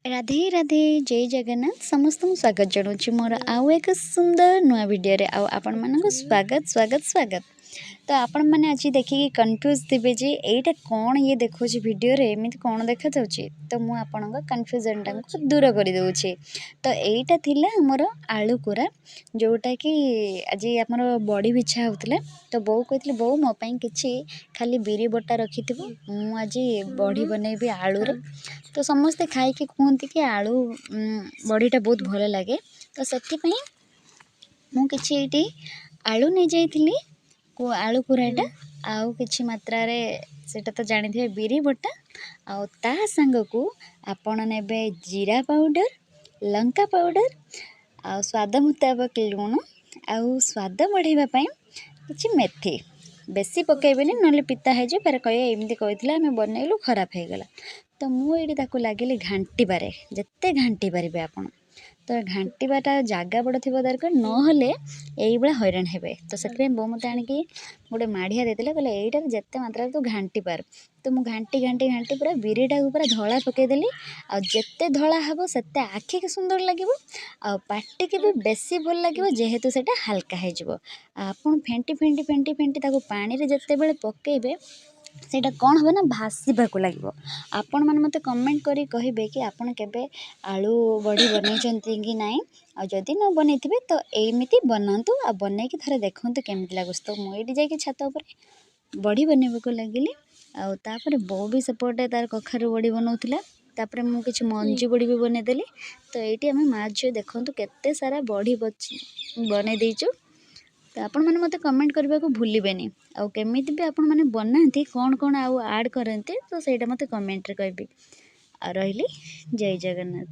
ରାଧେ ରାଧେ, ଜୟ ଜଗନ୍ନାଥ। ସମସ୍ତଙ୍କୁ ସ୍ୱାଗତ ଜଣାଉଛି ମୋର ଆଉ ଏକ ସୁନ୍ଦର ନୂଆ ଭିଡ଼ିଓରେ। ଆଉ ଆପଣମାନଙ୍କୁ ସ୍ୱାଗତ, ସ୍ୱାଗତ, ସ୍ୱାଗତ। ତ ଆପଣମାନେ ଆଜି ଦେଖିକି କନଫ୍ୟୁଜ୍ ଥିବେ ଯେ ଏଇଟା କ'ଣ ଇଏ ଦେଖାଉଛି ଭିଡ଼ିଓରେ, ଏମିତି କ'ଣ ଦେଖାଯାଉଛି। ତ ମୁଁ ଆପଣଙ୍କ କନଫ୍ୟୁଜନଟାକୁ ଦୂର କରିଦେଉଛି। ତ ଏଇଟା ଥିଲା ଆମର ଆଳୁ କୋରା, ଯେଉଁଟାକି ଆଜି ଆମର ବଡ଼ି ବିଛା ହେଉଥିଲା। ତ ବୋଉ କହିଥିଲେ, ବୋଉ ମୋ ପାଇଁ କିଛି ଖାଲି ବିରି ବଟା ରଖିଥିବ, ମୁଁ ଆଜି ବଡ଼ି ବନେଇବି ଆଳୁରେ। ତ ସମସ୍ତେ ଖାଇକି କୁହନ୍ତି କି ଆଳୁ ବଡ଼ିଟା ବହୁତ ଭଲ ଲାଗେ। ତ ସେଥିପାଇଁ ମୁଁ କିଛି ଏଇଠି ଆଳୁ ନେଇଯାଇଥିଲି, ଆଳୁ କୁରାଟା, ଆଉ କିଛି ମାତ୍ରାରେ ସେଇଟା ତ ଜାଣିଥିବେ ବିରି ବଟା। ଆଉ ତା ସାଙ୍ଗକୁ ଆପଣ ନେବେ ଜିରା ପାଉଡ଼ର, ଲଙ୍କା ପାଉଡ଼ର, ଆଉ ସ୍ୱାଦ ମୁତାବକ ଲୁଣ, ଆଉ ସ୍ୱାଦ ବଢ଼ାଇବା ପାଇଁ କିଛି ମେଥି। ବେଶୀ ପକାଇବେନି, ନହେଲେ ପିତା ହେଇଯିବ, ଫେରେ କହିବେ ଏମିତି କହିଥିଲେ, ଆମେ ବନେଇଲୁ, ଖରାପ ହେଇଗଲା। ତ ମୁଁ ଏଇଠି ତାକୁ ଲାଗିଲି ଘାଣ୍ଟିବାରେ, ଯେତେ ଘାଣ୍ଟି ପାରିବେ ଆପଣ। ତ ଘାଣ୍ଟିବାଟା ଜାଗା ବଡ଼ ଥିବା ଦରକାର, ନହେଲେ ଏଇଭଳିଆ ହଇରାଣ ହେବେ। ତ ସେଥିପାଇଁ ବୋଉ ମୋତେ ଆଣିକି ଗୋଟେ ମାଢ଼ିଆ ଦେଇଥିଲେ, କହିଲେ ଏଇଟାରେ ଯେତେ ମାତ୍ରାରେ ତୁ ଘାଣ୍ଟି ପାରୁ। ତ ମୁଁ ଘାଣ୍ଟି ଘାଣ୍ଟି ଘାଣ୍ଟି ପୁରା ବିରିଟାକୁ ପୁରା ଧଳା ପକାଇଦେଲି। ଆଉ ଯେତେ ଧଳା ହେବ ସେତେ ଆଖିକି ସୁନ୍ଦର ଲାଗିବ, ଆଉ ପାଟିକି ବି ବେଶୀ ଭଲ ଲାଗିବ, ଯେହେତୁ ସେଇଟା ହାଲକା ହେଇଯିବ। ଆଉ ଆପଣ ଫେଣ୍ଟି ଫେଣ୍ଟି ଫେଣ୍ଟି ଫେଣ୍ଟି ତାକୁ ପାଣିରେ ଯେତେବେଳେ ପକାଇବେ, ସେଇଟା କ'ଣ ହେବ ନା ଭାସିବାକୁ ଲାଗିବ। ଆପଣମାନେ ମୋତେ କମେଣ୍ଟ କରି କହିବେ କି ଆପଣ କେବେ ଆଳୁ ବଡ଼ି ବନେଇଛନ୍ତି କି ନାହିଁ। ଆଉ ଯଦି ନ ବନେଇଥିବେ ତ ଏମିତି ବନାନ୍ତୁ, ଆଉ ବନେଇକି ଥରେ ଦେଖନ୍ତୁ କେମିତି ଲାଗୁଛି। ତ ମୁଁ ଏଇଠି ଯାଇକି ଛାତ ଉପରେ ବଡ଼ି ବନେଇବାକୁ ଲାଗିଲି, ଆଉ ତାପରେ ବୋଉ ବି ସେପଟେ ତାର କଖାରୁ ବଡ଼ି ବନାଉଥିଲା। ତାପରେ ମୁଁ କିଛି ମଞ୍ଜି ବଡ଼ି ବି ବନେଇଦେଲି। ତ ଏଇଠି ଆମେ ମା ଝିଅ ଦେଖନ୍ତୁ କେତେ ସାରା ବଡ଼ି ବନେଇ ଦେଇଛୁ। ତ ଆପଣମାନେ ମୋତେ କମେଣ୍ଟ କରିବାକୁ ଭୁଲିବେନି, ଆଉ କେମିତି ବି ଆପଣମାନେ ବନାନ୍ତି, କ'ଣ କ'ଣ ଆଉ ଆଡ଼୍ କରନ୍ତି, ତ ସେଇଟା ମୋତେ କମେଣ୍ଟରେ କହିବେ। ଆଉ ରହିଲି, ଜୟ ଜଗନ୍ନାଥ।